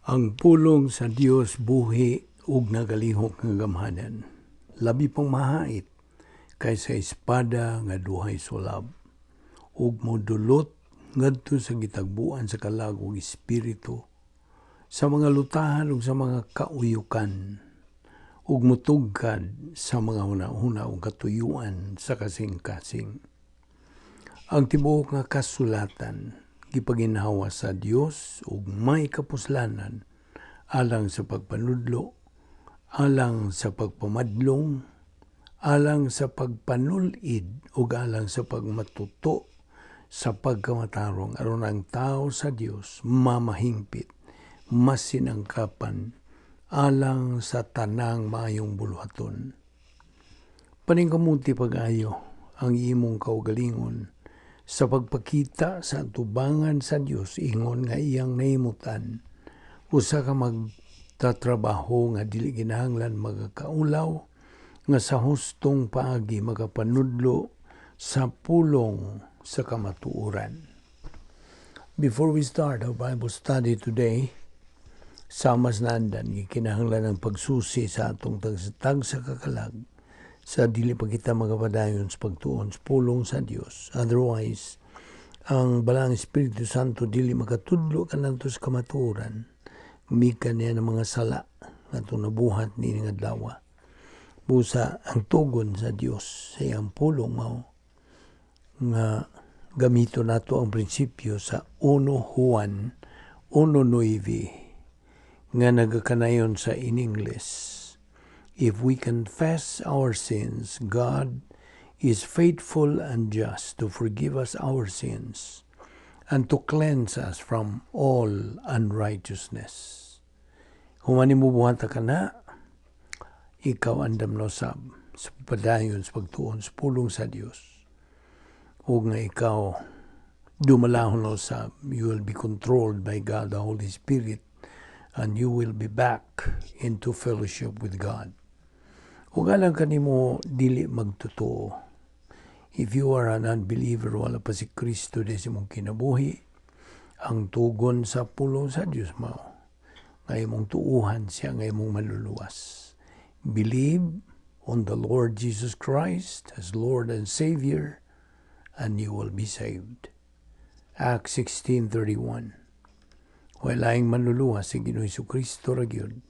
Ang pulong sa Dios buhi ug nagalihok nga gamhanan. Labi pang mahait kaysa espada nga duhay sulab ug modulot ngadto sa gitagbuan sa kalag ug espiritu, sa mga lutahan ug sa mga kauyukan, ug mutugkad sa mga hunahuna ug katuyuan sa kasing-kasing. Ang tibuok nga kasulatan gipaginhawa sa Dios ug may kapuslanan alang sa pagpanudlo, alang sa pagpamadlong, alang sa pagpanulid ug alang sa pagmatuto sa pagkamatarong, aron ang tao sa Dios mamahingpit, masinangkapan alang sa tanang maayong buluhaton. Paningkamuti pag-ayo ang imong kaugalingon sa pagpakita sa atubangan sa Dios ingon nga iyang nahimutan usa ka magtatrabaho nga dili kinahanglan magakaulaw, nga sa hustong paagi magapanudlo sa pulong sa kamatuoran. Before we start our Bible study today, sama sa naandan, gikinahanglan ang pagsusi sa atong tagsa kakalag sa dili pa kita magapadayon sa pagtuon sa pulong sa Dios. Otherwise, ang Balaang Espiritu Santo dili makatudlo kanato sa kamatuoran. Gumikan niya ng mga sala nga atong nabuhat niining adlaw. Busa ang tugon sa Dios sa iyang pulong mao nga gamito nato ang prinsipyo sa 1 Juan 1:9 nga nagakanayon sa in English. "If we confess our sins, God is faithful and just to forgive us our sins and to cleanse us from all unrighteousness." Human nimo buhata kana, ikaw andam na usab sa padayon sa pagtuon sa pulong sa Dios. Ug nga ikaw dumalahon na usab, you will be controlled by God the Holy Spirit and you will be back into fellowship with God. Ug alang kanimo dili magtotoo, if you are an unbeliever, wala pa si Kristo di sa imong kinabuhi, ang tugon sa pulong sa Dios mao nga imong tuuhan siya nga imong maluluwas. Believe on the Lord Jesus Christ as Lord and Savior and you will be saved. Acts 16:31. Walay laing manluluwas, si Ginoong Kristo ra gyud.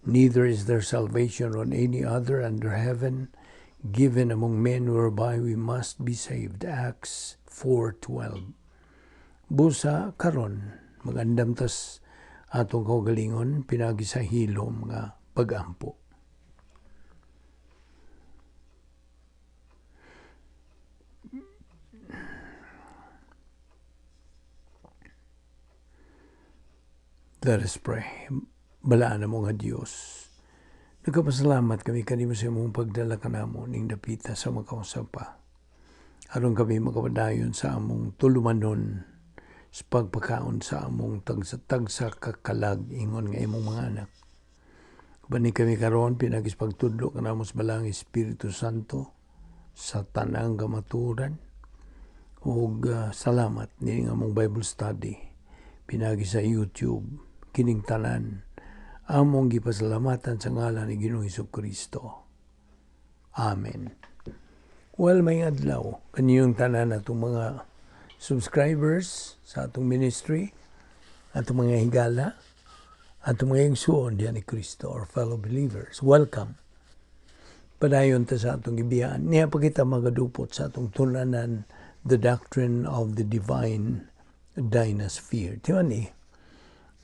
Neither is there salvation on any other under heaven given among men whereby we must be saved. Acts 4:12. Busa karon magandam tas atong kaugalingon pinagi sa hilom nga pagampo. Let us pray. Balaan mo nga Dios. Nagpasalamat kami kanimo sa imong pagdala kanamo ning dapita sa makausap pa. Aron kami makapadayon sa among tulumanon sa pagpakaon sa among tagsa-tagsa kakalag ingon nga imong mga anak. Bani kami karon pinagi sa pagtudlo kanamo sa Balaang Espiritu Santo sa tanang kamatuoran. Ug salamat ni among Bible study pinagi sa YouTube, kining tanan among gipasalamatan sa ngalan ni Ginoong Kristo. Amen. Well, may adlaw kaniyong tanan atong mga subscribers sa atong ministry, atong mga higala, atong mga igsuon diyan ni Kristo or fellow believers. Welcome. Padayon ta sa atong gibiyaan. Niya pa kita magadupot sa atong tulanan, the doctrine of the divine dynasphere. Di ba ni?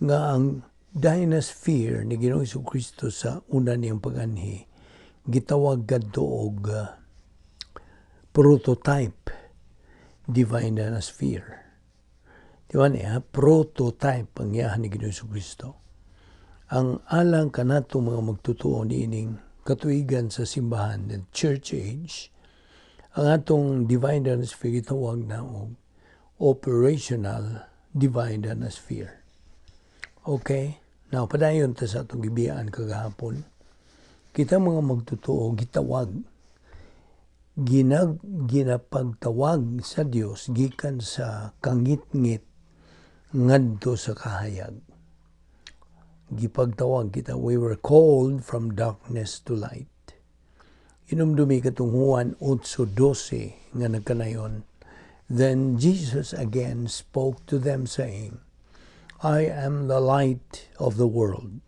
Nga ang dynasphere ni Ginoong Kristo sa una niyang pag-anhi, gitawag kadto og prototype divine dynasphere. Di ba niya? Prototype ang iyahan ni Ginoong Kristo. Ang alang kanato mga magtotoo niining katuigan sa simbahan, the church age, ang atong divine dynasphere gitawag na og operational divine dynasphere. Okay? Now, padayon ta sa atong gibiyaan kagahapon. Kita mga magtotoo, gitawag, ginapagtawag sa Dios gikan sa kangitngit ngadto sa kahayag. Gipagtawag kita, we were called from darkness to light. Inumdumi katong Juan 8:12 nga nagkanayon. "Then Jesus again spoke to them, saying, 'I am the light of the world.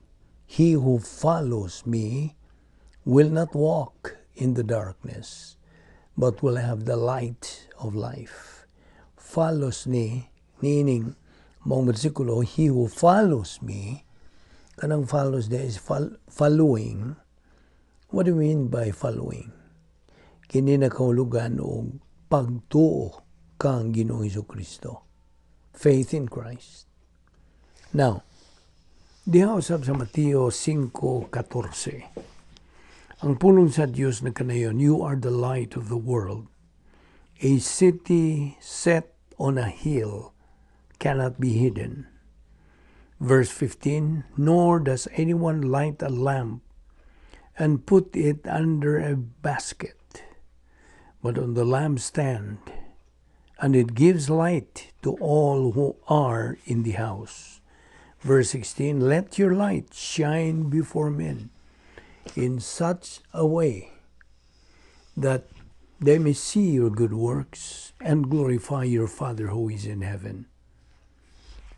He who follows me will not walk in the darkness, but will have the light of life.'" Follows ni, niining maong bersikulo, "he who follows me," kanang follows there is following. What do you mean by following? Kini nakahulugan og pagtuo kang Ginoong Kristo. Faith in Christ. Now, diha usab sa Mateo 5:14. Ang pulong sa Dios nagkanayon, "You are the light of the world. A city set on a hill cannot be hidden." Verse 15, "Nor does anyone light a lamp and put it under a basket, but on the lampstand, and it gives light to all who are in the house." Verse 16, "Let your light shine before men in such a way that they may see your good works and glorify your Father who is in heaven."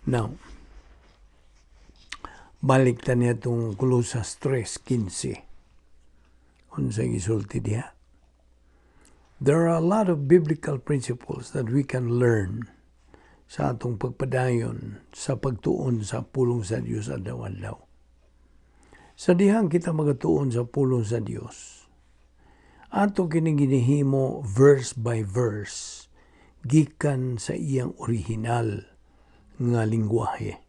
Now, balik ta niya itong Kolosas 3:15. Unsay gisulti diha? There are a lot of biblical principles that we can learn sa atong pagpadayon sa pagtuon sa pulong sa Dios adlaw-adlaw. Sa dihang kita magatuon sa pulong sa Dios, ato kining ginihimo verse by verse gikan sa iyang original nga lingwahe.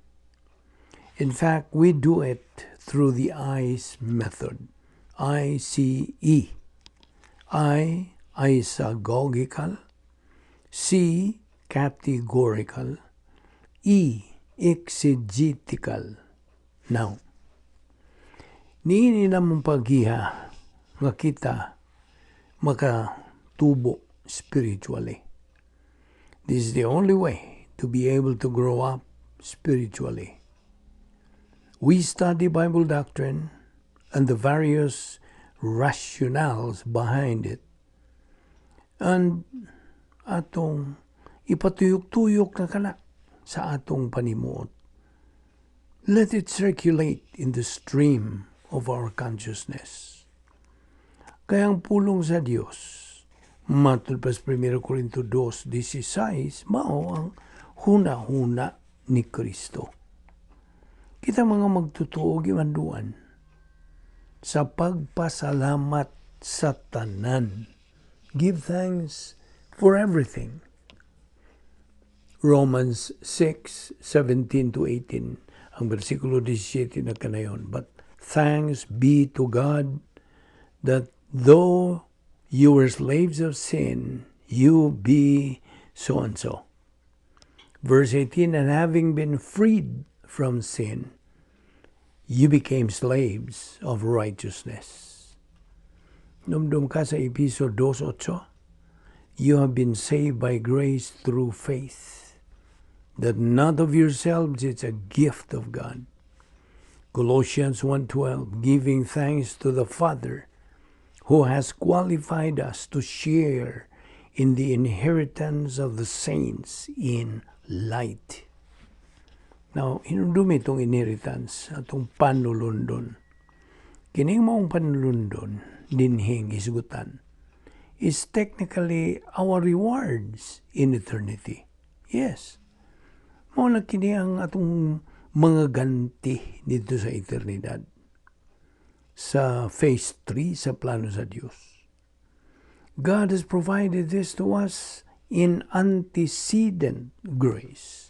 In fact, we do it through the ICE method. ICE. I, isagogical. C, categorical. E, exegetical. Now, niini namong paggiha nga kita makatubo spiritually. This is the only way to be able to grow up spiritually. We study Bible doctrine and the various rationales behind it. And atong ipatuyok-tuyok na kana sa atong panimuot. Let it circulate in the stream of our consciousness. Kaya ang pulong sa Dios, matud pa sa 1 Corinto 2:16, mao ang huna-huna ni Kristo. Kita mga magtutuo gimanduan sa pagpasalamat sa tanan. Give thanks for everything. Romans 6:17 to 18, ang versikulo 17 na kanayon. "But thanks be to God that though you were slaves of sin, you be so and so." Verse 18, "And having been freed from sin, you became slaves of righteousness." Numdum ka sa Episo 2:8, "You have been saved by grace through faith, that not of yourselves, it's a gift of God." Colossians 1:12, "Giving thanks to the Father who has qualified us to share in the inheritance of the saints in light." Now, hinumdumi itong inheritance, atong panulundon. Kining maong panulundon, dinhing hisgutan, is technically our rewards in eternity. Yes. Mao na kini ang atong mga ganti dito sa eternidad. Sa phase 3 sa plano sa Dios. God has provided this to us in antecedent grace.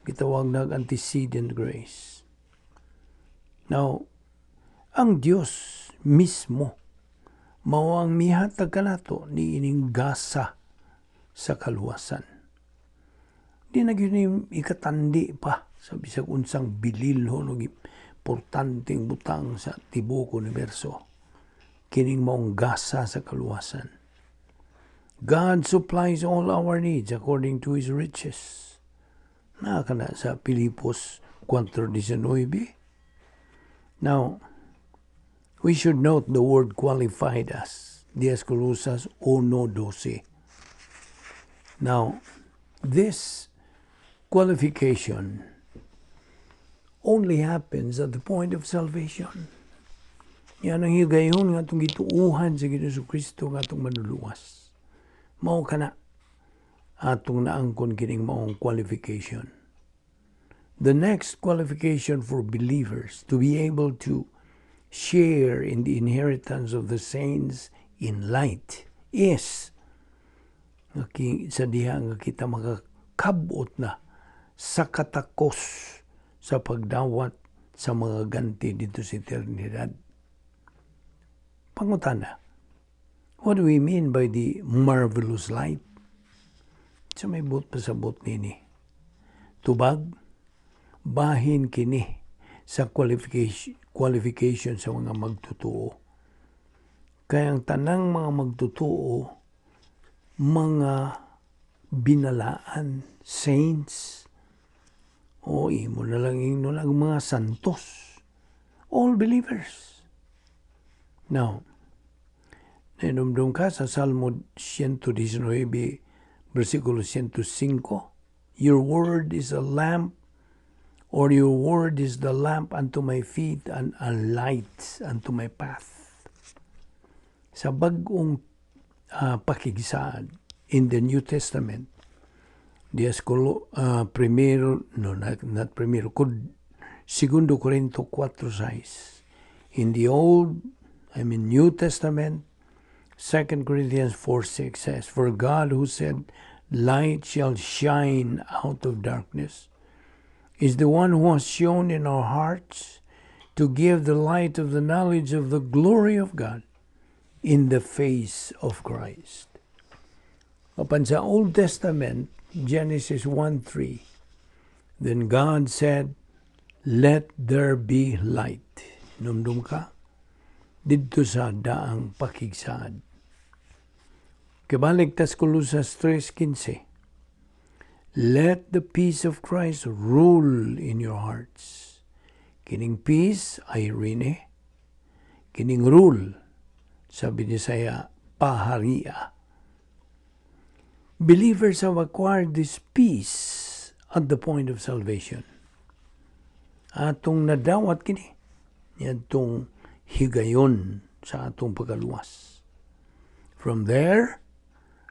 Gitawag nag antecedent grace. Now, ang Dios mismo mao ang mihatag kanato niining gasa sa kaluwasan. Di na gyud ni ikatandi pa sa bisag unsang bililhon og importanteng butang sa tibuok universo. Kining maong gasa sa kaluwasan. God supplies all our needs according to His riches. Naa kana sa Pilipos 4:19. Now, we should note the word "qualified us." Dies Colosas 1:12. Now, this qualification only happens at the point of salvation. Yan ang higayon nga atong gituuhan sa Ginoong Kristo nga atong manluluwas. Mao kana atong naangkon kining maong qualification. The next qualification for believers to be able to share in the inheritance of the saints in light is nga sa diha nga kita makakabot na sa katakos sa pagdawat sa mga ganti didto sa eternidad. Pangutana, what do we mean by the marvelous light? Unsa may buot pasabot nini? Tubag, bahin kini sa qualification sa mga magtutuo. Kaya ang tanang mga magtutuo, mga binalaan, saints, o imo na lang ingnon ang mga santos, all believers. Now, nahinumdum ka sa Salmo 119, versikulo 105, "Your word is a lamp," or "your word is the lamp unto my feet and a light unto my path." Sa Bagong Pakigsaad, in the New Testament, dias colo, primero, no, not primero, segundo Corinto 4:6. In the Old, I mean New Testament, 2 Corinthians 4:6 says, "For God who said, 'Light shall shine out of darkness,' is the one who has shone in our hearts to give the light of the knowledge of the glory of God in the face of Christ." Apan sa Old Testament, Genesis 1:3, "Then God said, 'Let there be light.'" Numdum ka? Didto sa Daang Pakigsaad. Kabalik tas Colosas 3:15. "Let the peace of Christ rule in your hearts." Kining peace, eirene. Kining rule, sa Binisaya, paharia. Believers have acquired this peace at the point of salvation. Atong nadawat kini, atong higayon sa atong pagkaluwas. From there,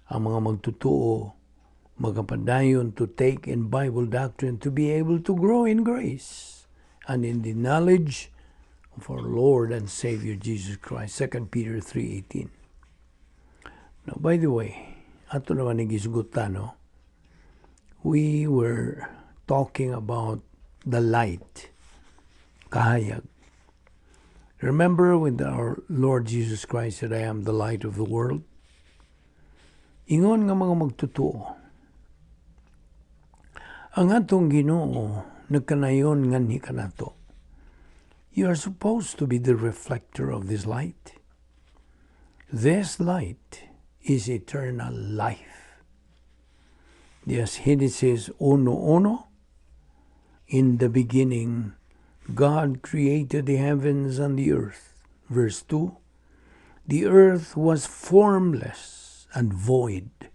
ang mga magtutuo magapadayon to take in Bible doctrine to be able to grow in grace and in the knowledge of our Lord and Savior Jesus Christ. 2 Peter 3:18. Now, by the way, ato naman ni gisgutan, no? We were talking about the light, kahayag. Remember when our Lord Jesus Christ said, "I am the light of the world"? Ingon nga mga magtutuo, ang atong Ginoo nagkanayon nganhi kanato. You are supposed to be the reflector of this light. This light is eternal life. Yes, Genesis 1:1. "In the beginning, God created the heavens and the earth." Verse 2. "The earth was formless and void,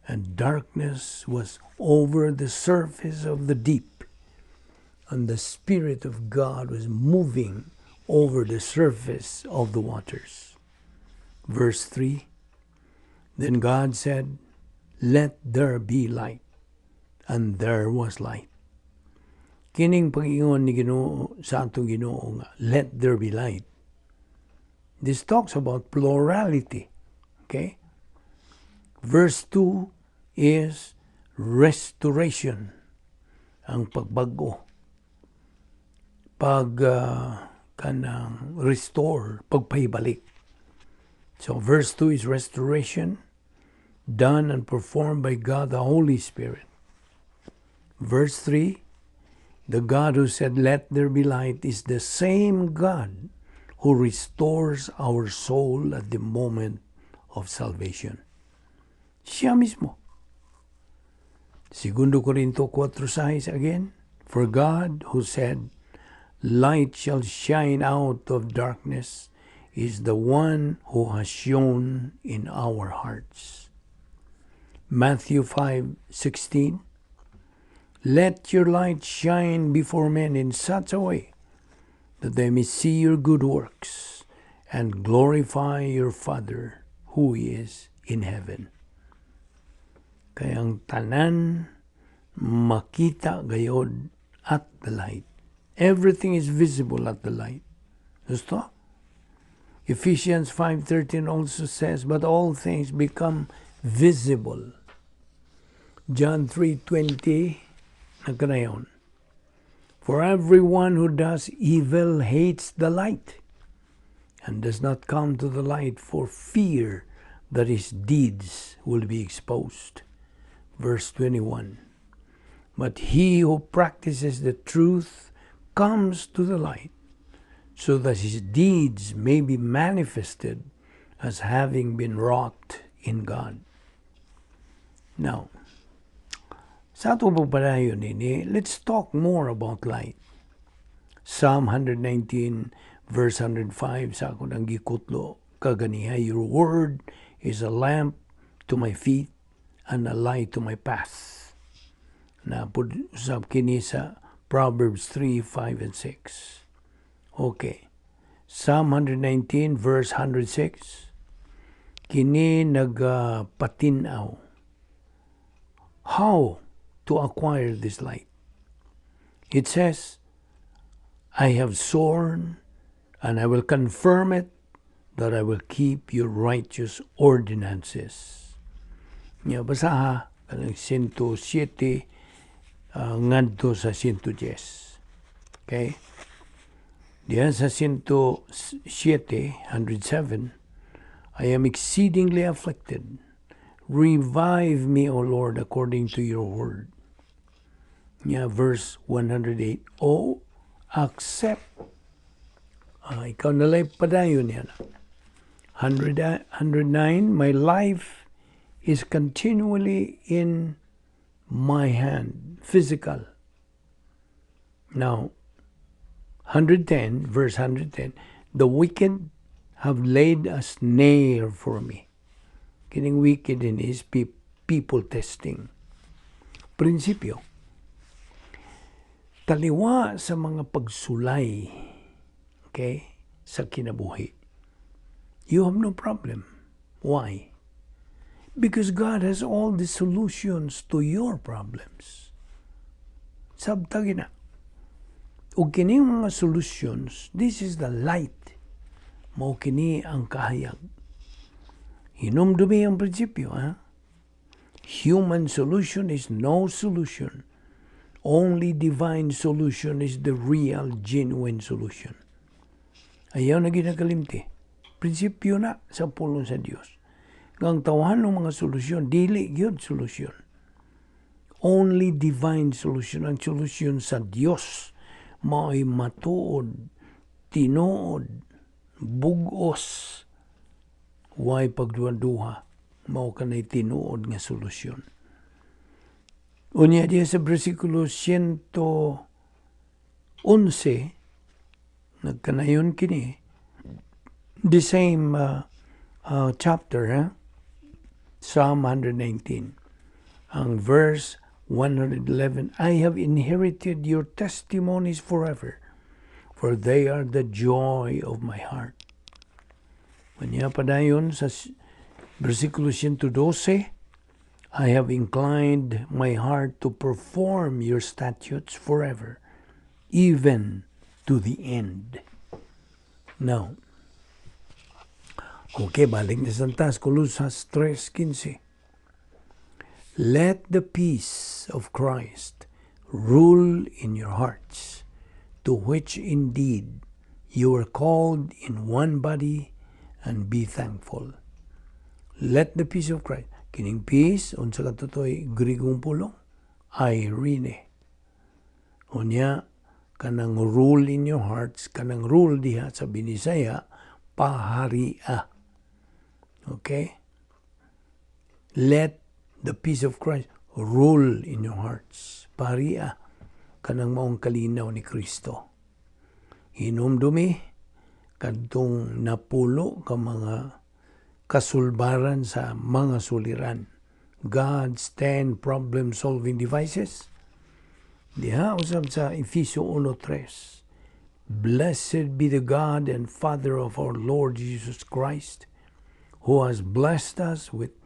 and darkness was over the surface of the deep, and the Spirit of God was moving over the surface of the waters." Verse 3. "Then God said, 'Let there be light,' and there was light." Kining pag-ingon ni Ginoo sa atong Ginoo nga "Let there be light." This talks about plurality. Okay? Verse 2 is restoration. Ang pagbag-o. Pag kanang restore, pagpahibalik. So verse 2 is restoration done and performed by God the Holy Spirit. Verse 3, the God who said, "Let there be light," is the same God who restores our soul at the moment of salvation. Siya mismo. Segundo Corinto 4:6 again, "For God who said, Light shall shine out of darkness, is the one who has shone in our hearts. Matthew 5:16. Let your light shine before men in such a way that they may see your good works and glorify your Father who is in heaven. Kay ang tanan makita gayod at the light. Everything is visible at the light. Gusto? Ephesians 5:13 also says, "But all things become visible." John 3:20, nagkanayon. For everyone who does evil hates the light and does not come to the light for fear that his deeds will be exposed. Verse 21. But he who practices the truth comes to the light, so that his deeds may be manifested as having been wrought in God. Now, sa atong pagpadayon nini, let's talk more about light. Psalm 119 verse 105 sa akong ang gikutlo kaganiha, "Your word is a lamp to my feet and a light to my path." Naa pud usab kini sa Proverbs 3, 5, and 6. Okay. Psalm 119 verse 106. Kini nagpatinaw. How to acquire this light? It says, "I have sworn and I will confirm it that I will keep your righteous ordinances." Nya basaha kanang 107 ngadto sa 110. Okay? Diyan sa 107, 107, "I am exceedingly afflicted. Revive me, O Lord, according to your word." Nya, verse 108, "O accept." Ikaw nalay padayon yan. 100, 109, "My life is continually in my hand," physical. Now, 110, verse 110, "The wicked have laid a snare for me." Kining wicked in is people testing. Prinsipyo, taliwa sa mga pagsulay, okay, sa kinabuhi, you have no problem. Why? Because God has all the solutions to your problems. Sabta na. Ug kining mga solutions, this is the light. Mao kini ang kahayag. Hinumdumi ang prinsipyo, ha? Human solution is no solution. Only divine solution is the real, genuine solution. Ayaw na ginakalimti. Prinsipyo na sa pulong sa Dios. Nga ang tawahan ng mga solusyon, dili gyud solusyon. Only divine solution, ang solusyon sa Dios, mao'y matuod, tinuod, bugos, way pagduha-duha, mao kanay tinuod nga solusyon. Unya diya sa bersikulo 111, nagkanayon kini, the same chapter, ha? Psalm 119. Ang verse 111, "I have inherited your testimonies forever, for they are the joy of my heart." Unya padayon sa versikulo 112, "I have inclined my heart to perform your statutes forever, even to the end." Now, okay, balik na sa tas, Colosas 3:15. Let the peace of Christ rule in your hearts, to which indeed you were called in one body, and be thankful. Let the peace of Christ. Kining peace, unsa katotoy Grigong pulong? Eirene. Unya, kanang rule in your hearts, kanang rule diha sa Binisaya, paharia. Okay? Let the peace of Christ rule in your hearts. Paharia kanang maong kalinaw ni Kristo. Hinumdumi kadtong 10 ka mga kasulbaran sa mga suliran. God's 10 problem-solving devices. Diha usab sa Efeso 1:3. "Blessed be the God and Father of our Lord Jesus Christ, who has blessed us with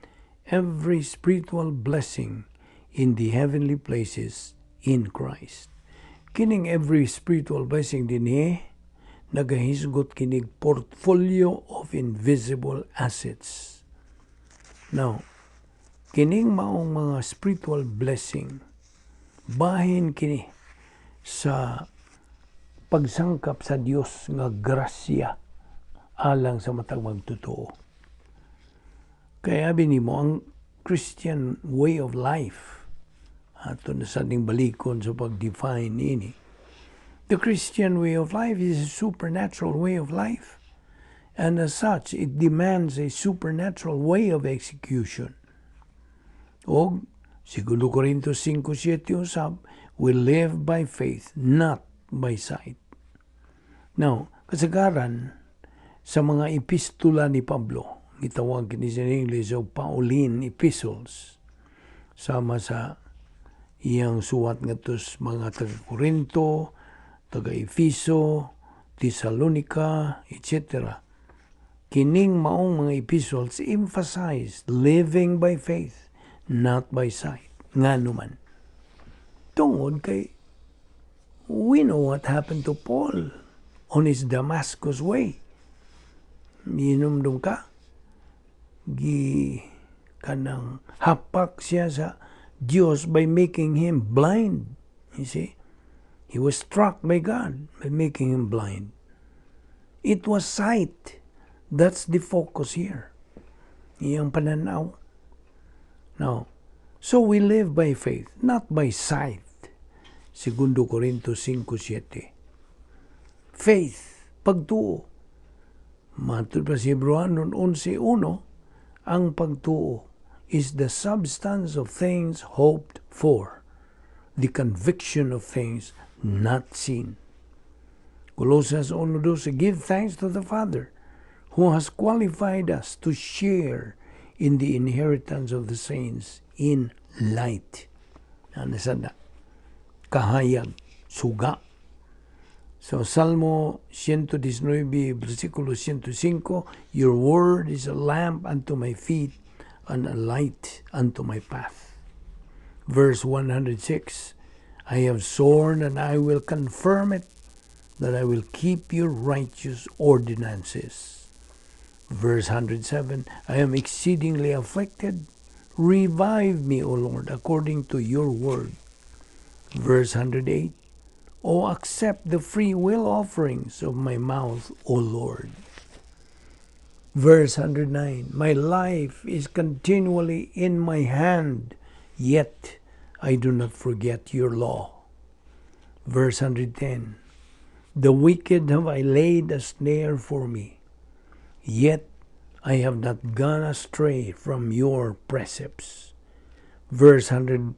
every spiritual blessing in the heavenly places in Christ." Kining every spiritual blessing dinhi, nagahisgot kinig portfolio of invisible assets. Now, kining maong mga spiritual blessing, bahin kini sa pagsangkap sa Dios nga grasya alang sa matag magtotoo. Kaya nimo ang Christian way of life, ato na sa ning balikon sa pag-define ini. The Christian way of life is a supernatural way of life. And as such, it demands a supernatural way of execution. Og, 2 Corintios 5:7 usab, we live by faith, not by sight. Now, kasagaran sa mga epistula ni Pablo, gitawag kini sa English og Pauline Epistles, sama sa iyang suwat ngadto sa mga taga Corinto, taga Efeso, Thessalonica, etc. Kining maong mga epistles emphasize living by faith, not by sight. Ngano man? Tungod kay we know what happened to Paul on his Damascus way. Hinumdum ka? Gi kanang hapak siya sa Dios by making him blind. You see? He was struck by God by making him blind. It was sight. That's the focus here. Iyang pananaw. Now, so we live by faith, not by sight. Segundo Corinto 5:7. Faith, pagtuo. Matud pa sa Hebreohanon 11:1, ang pagtuo is the substance of things hoped for, the conviction of things not seen. Colosas 1:12, "Give thanks to the Father who has qualified us to share in the inheritance of the saints in light." Ano sa na? Kahayag, suga. So Salmo 119, versikulo 105, "Your word is a lamp unto my feet and a light unto my path." Verse 106, "I have sworn and I will confirm it, that I will keep your righteous ordinances." Verse 107, "I am exceedingly afflicted. Revive me, O Lord, according to your word." Verse 108, "O accept the free will offerings of my mouth, O Lord." Verse 109, "My life is continually in my hand, yet I do not forget your law." Verse 110, "The wicked have I laid a snare for me, yet I have not gone astray from your precepts." Verse 100,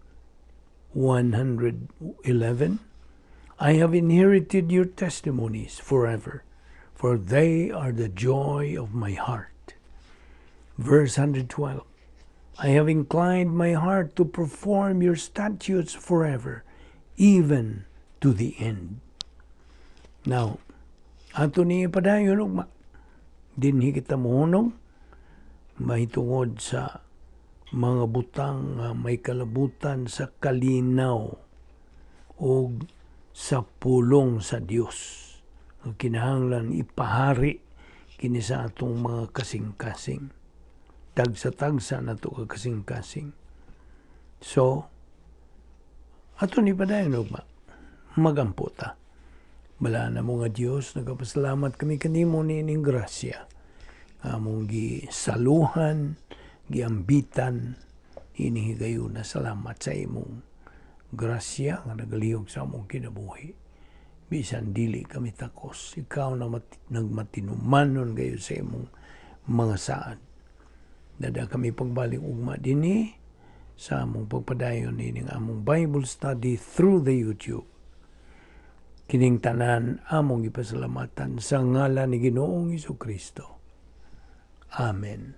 111, "I have inherited your testimonies forever, for they are the joy of my heart." Verse 112, "I have inclined my heart to perform your statutes forever, even to the end." Now, ato ni ipadayon ugma. Dinhi kita mohunong mahitungod sa mga butang nga may kalabutan sa kalinaw o sa pulong sa Dios nga kinahanglan ipahari kini sa atong mga kasing-kasing. Tagsa-tagsa nato ka kasing-kasing. So, ato ni padayon ugma. Magampo ta. Balaan namo nga Dios, nagapasalamat kami kanimo niining grasya. Among gisaluhan, giambitan, ini higayuna. Salamat sa imong grasya nga nagalihok sa among kinabuhi. Bisan dili kami takos, ikaw na nagmatinumanon gayo sa imong mga saad. Dada kami pagbalik ugma dinhi sa among pagpadayon nining among Bible study through the YouTube. Kining tanan among gipasalamatan sa ngalan ni Ginoong Kristo. Amen.